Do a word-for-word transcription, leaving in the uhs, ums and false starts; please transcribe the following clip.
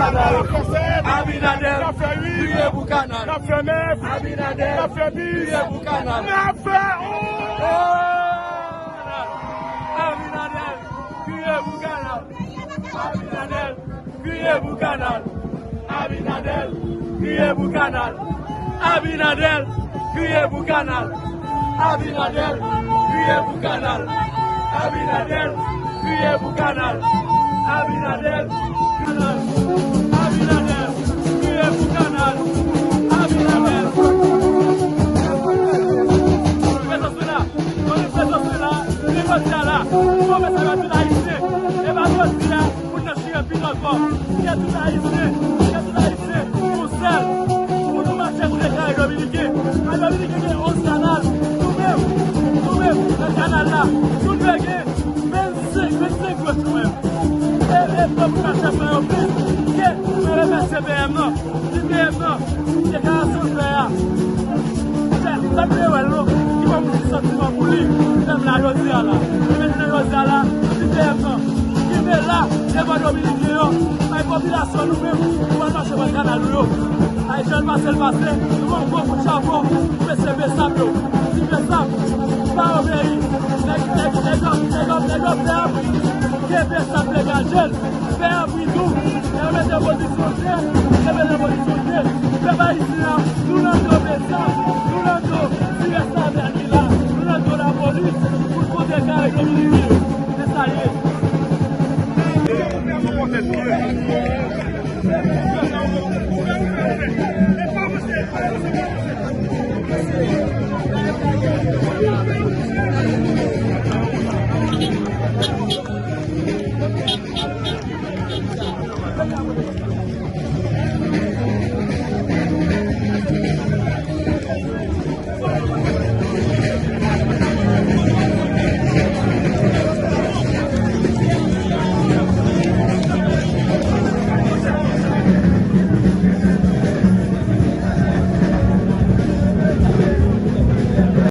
Abinader, kriye pou kanal. Abinader, kriye pou kanal. Abinader, kriye pou kanal. Abinader, kriye pou kanal. Abinader, kriye pou kanal. Abinader, kriye pou kanal. Abinader, kriye pou kanal. Abinader, kriye pou kanal. Abinader, kanal. Abinader, kriye pou kanal. Abinader. Prezans la, prezans la, prezans la. Bon, mesaj a tout Ayisyen. E pa jodi a, pou n nan chire pit ankò. Ke tout Ayisyen, ke tout Ayisyen, yon sèl, pou nou mache kote kare Dominiken. A Dominiken gen onz kanal. Nou menm, nou menm, nan kanal la, nou dwe gen vennsenk, vennsenk gwòch nou menm. E, e fò pou mache fè yo plis. Ke nou remèsye P M nan. Di P M nan, deklarasyon l fè a. Pèp, pèp te wè l non, ki fè moun gen santiman pou li, menm la jodi a la. Menm jounen jodi a la, di P M nan, kenbe la, devan Dominiken yo, bay popilasyon nou menm, nou pral mache pran kanal nou yo. Ay, jan l pase, l pase, nou pran gwo kout chapo pou mesye Besap yo. Di Besap, pa obeyi. Nèg, nèg, nèg yo, nèg yo, nèg yo fè abri. Ke Besap degaje l. Fè abri tou. Lè yo mete pozisyon de, yo mete pozisyon de. Pèp ayisyen an, nou nan do Besap.